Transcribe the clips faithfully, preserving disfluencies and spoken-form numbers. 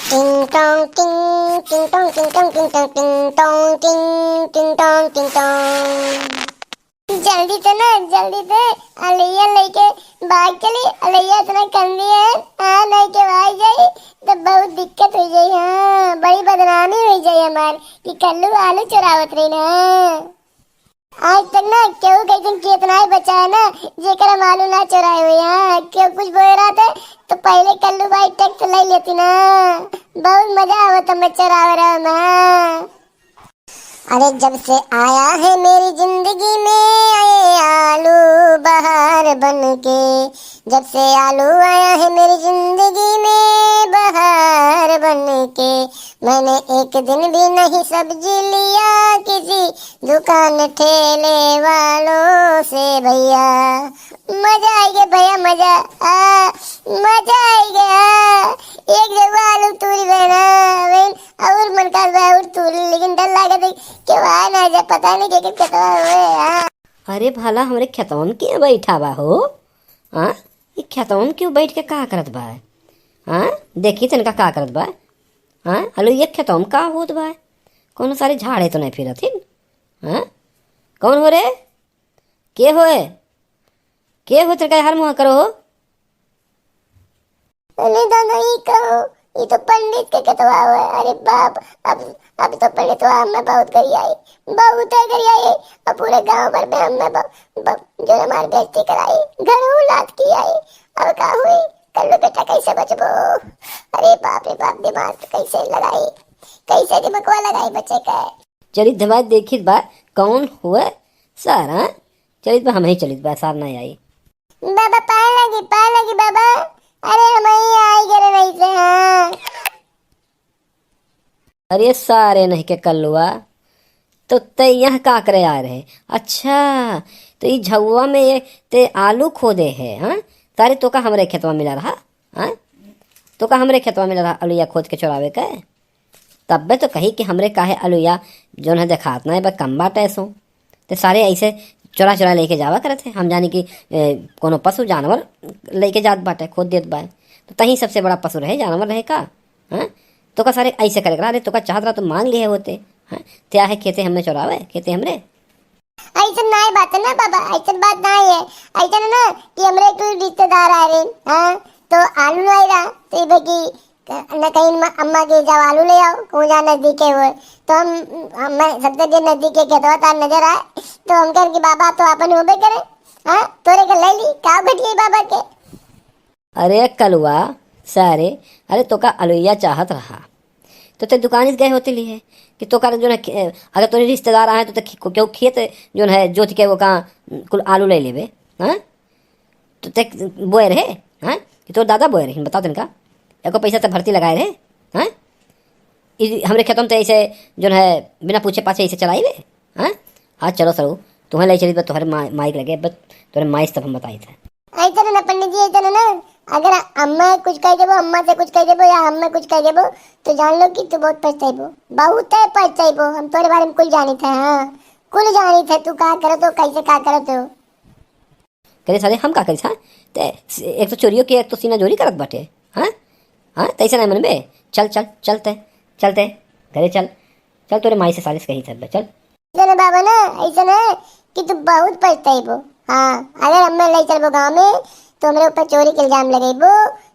टिंग टोंग टिंग, टिंग टोंग टिंग टोंग टिंग टोंग टिंग टोंग टिंग, टिंग टोंग टिंग टोंग। जल्दी तो ना, जल्दी तो अलैया लेके भाग चली। अलैया इतना कंदी है, हाँ, नहीं के भाग जाई तो बहुत दिक्कत हो जाई। हाँ, बड़ी बदनामी हो जाई हमार कि कल्लू आलू चुरावत रही ना। आज तक ना केहू के ऐसन खेत ना बचा है ना, जेकर हम आलू ना चुराए हुए। हाँ, केहू कुछ बोए रहा था तो पहले कल्लू भाई टैक्स ले लेती ना, बहुत मजा आवत हमें चुरावे रहे में। अरे जब से आया है मेरी जिंदगी में ये आलू बहार बन के, जब से आलू आया है मेरी जिंदगी में बहार बन के, मैंने एक दिन भी नहीं सब्जी लिया किसी दुकान ठेले वालों से भैया। मजा आ गया भैया, मजा, आ, मजा आ गया। एक जगह आलू तूरी बहना, बहन, और मन का बा और तूरी, लेकिन डर लागत है कि वहाँ ना जा, पता नहीं के, के खेतवा हुए, हाँ। अरे भला हमरे खेतवन के बैठा बा हो? हाँ, ये खेतवन क्यों बैठ के का करत बा? हाँ, देखी तनका का करत बा। हाँ, हेलो, ये खेतवन का होत बा? कोनो सारे झाड़े तो नहीं फिरत हिन? हाँ, कौन हो रे? के होए? के हो, तेरे का हर मुँह करो हो? अरे दादा, ई का हो? ई तो पंडित के खेतवा होए। अरे बाप, अब, अब तो पंडितवा हमें बहुत गरियाई, बहुत है गरियाई। अब पूरे गांव भर में हमें ब-, ब-, जो हमारी बेइज्जती कराई, घरों लात की आई। अब का हुई? कल्लू बेटा कैसे बचबो? अरे बाप रे बाप, दिमाग तो कैसे लगाई, कैसे दिमागवा लगाई बच्चे का? चलित बा, देखित बा, कौन हुए सारा? चलित बा, हम ही चलित बा, सार ना आई। बाबा, पाए लगी, पाए लगी बाबा। अरे, हम ही आई गए नहीं से, हाँ। अरे सारे नहीं के कल्लुआ, तो ते यहाँ का करे आ रहे? अच्छा, तो ई झउआ में ये ते आलू खोदे है, हाँ? सारे तोका हमरे खेतवा मिला रहा, हाँ? तोका हमरे खेतवा मिला रहा, अलुइया खोद के चोरावे के? तब्बे तो कही कि हमरे काहे अलुइया जौन है देखात ना, बा कम बाटे सो। ते सारे ऐसे चोरा चोरा लेके जावा करत है। हम जानी कि, ए, कोनो पशु जानवर लेके जात बाटे, खोद देत बा। तो तहीं सबसे बड़ा पशु रहे, जानवर रहे का? हैं? तोका सारे ऐसे करे करा, अरे तोका चाहत रहा तो मांग लिए होते। हैं? ते आहे खेते हमें चोरावे, खेते हमरे। ऐसन नाय बात है ना बाबा, ऐसन बात नाय है। ऐसन है ना कि हमरे एक रिश्तेदार आए रहे, हाँ, तो आलू नाय रहा, तो ये कि न कहीं म-, अम्मा के जाओ आलू ले आओ, कहूँ जा नजदीक है वो। तो हम, हम, मैं सबसे जे नजदीक के खेतवा तार नजर आए, तो हम कह कि बाबा तो अपन होबे करे, हाँ, तोरे के ले ली, का घटिए बाबा के। अरे कलुआ, सारे, अरे तोका अलुइया चाहत रहा, तो ते दुकान से गए होते लिए कि तोका जो है, अगर तोरे रिश्तेदार आए तो ते खी-, केहू खेत जो है जोत के वो का कुल आलू ले लेबे, हाँ? तो ते बोए रहे, हाँ? कि तोर दादा बोए रहे, बताओ तनका, एको पैसा ते भर्ती लगाए रहे, हाँ? ई हमरे खेतों में ते ऐसे जो है बिना पूछे पाछे ऐसे चलाई बे, हाँ? हाँ, चलो सरू, तुम्हें ले चली बे तोहरे मा-, माइक लगे, बस तोहरे माइस तब हम बताई थे। ऐसे ना पंडित जी, ऐसे ना, अगर अम्मा कुछ कह देबो, अम्मा से कुछ कह देबो या हमें कुछ कह देबो, तो जान लो कि तू बहुत पछताइबो, बहुत है पछताइबो। हम तोरे बारे में कुल जानी थे, हाँ, कुल जानी थे, तू का करत हो, कैसे का करत हो। करे साले, हम का करी सा? ते एक तो चोरियों के, एक तो सीना जोरी करत बाटे, हाँ? हाँ, तैसे नहीं मनबे। चल, चल, चलते, चलते, घरे चल, चल, तोरे माई से सालिस कही सब, चल। जने बाबा ना, ऐसा ना कि तू बहुत पछताइबो। हाँ, अगर हमें ले चलबो गाँव में, तो हमरे ऊपर चोरी के इल्जाम लगेबो,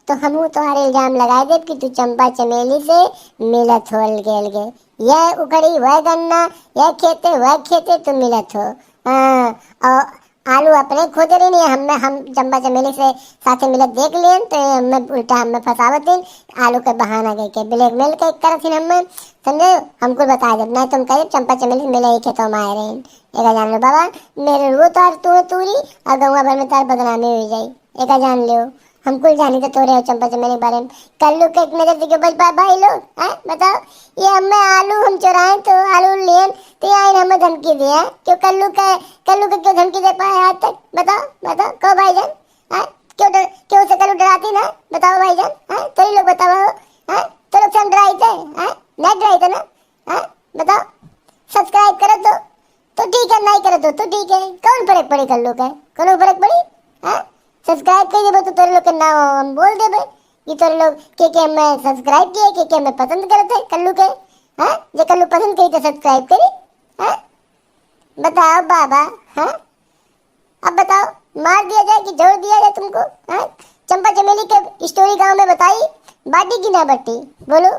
तो हमहू तोहार इल्जाम लगाए देब कि तू चंपा चमेली से मिलत हो अलगे अलगे। यह उखड़ी, वह गन्ना, यह खेते, वह खेते तू मिलत हो। हाँ, और आलू अपने खोदे रही नहीं, हम, हम चंपा चमेली से साथे मिलत देख लियन, तो ये हमें उल्टा हमें फंसावत दिन, आलू के बहाना कह के blackmail के करत हिन हमें, समझे? हमको बता देब, नहीं तो हम कहे चंपा चमेली मिले ही खेतों में आए रहे। एका जान लो बाबा, मेरे वो तार तू तूरी और गौवा भर में तार बदनामी हो जाई। एका जान लियो, हम कुल जानी तो तोरे और चंपा चमेली के बारे में। कल्लू के एक नजर देखे बस बा-, भाई लोग, हैं? बताओ, ये हमें आलू हम चुराएं तो आलू लेन, तो ये आइन हमें धमकी दिया, हैं? क्यों कल्लू का, कल्लू का क्यों धमकी दे पाए आज तक? बताओ, बताओ, कहो भाईजान, हैं? क्यों डर-, क्यों से कल्लू डराती ना? बताओ भाईजान, हैं? तो ही लोग बताओ, हैं? तो लोग से हम डराई थे, हैं? नहीं डराई थे ना? हैं? बताओ, subscribe करत हो तो ठीक है, नहीं करत हो तो ठीक है, कौन फर्क पड़े कल्लू का? कोनो फर्क पड़ी? हैं? Subscribe कर देबो तो तोरे लोग के नाम हम बोल देबे। ये तो लोग के के हमें सब्सक्राइब किए, के के हमें पसंद करते हैं कल्लू के। हाँ, जे कल्लू पसंद करी तो सब्सक्राइब करी। हाँ, बताओ बाबा। हाँ, अब बताओ, मार दिया जाए कि छोड़ दिया जाए तुमको? हाँ, चंपा चमेली के स्टोरी गांव में बताई, बाटी की ना बट्टी? बोलो।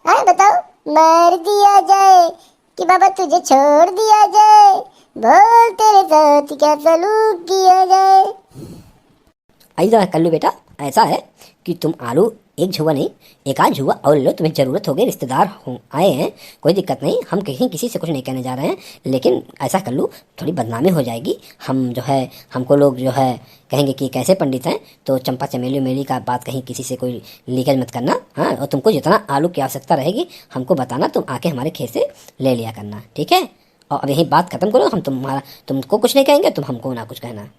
हाँ, बताओ, मार दिया जाए कि बाबा तुझे छोड़ दिया जाए, बोल तेरे साथ क्या सलूक किया जाए। आई जा कल्लू बेटा, ऐसा है कि तुम आलू एक झुआ नहीं, एक आध झुआ और लो, तुम्हें ज़रूरत हो गई, रिश्तेदार हो आए हैं, कोई दिक्कत नहीं, हम कहीं किसी से कुछ नहीं कहने जा रहे हैं। लेकिन ऐसा कल्लू, थोड़ी बदनामी हो जाएगी। हम जो है, हमको लोग जो है कहेंगे कि कैसे पंडित हैं। तो चंपा चमेली उमेली का बात कहीं किसी से कोई लीकेज मत करना। हाँ, और तुमको जितना आलू की आवश्यकता रहेगी, हमको बताना, तुम आके हमारे खेत से ले लिया करना, ठीक है? और अब यही बात खत्म करो, हम तुम्हारा, तुमको कुछ नहीं कहेंगे, तुम हमको ना कुछ कहना।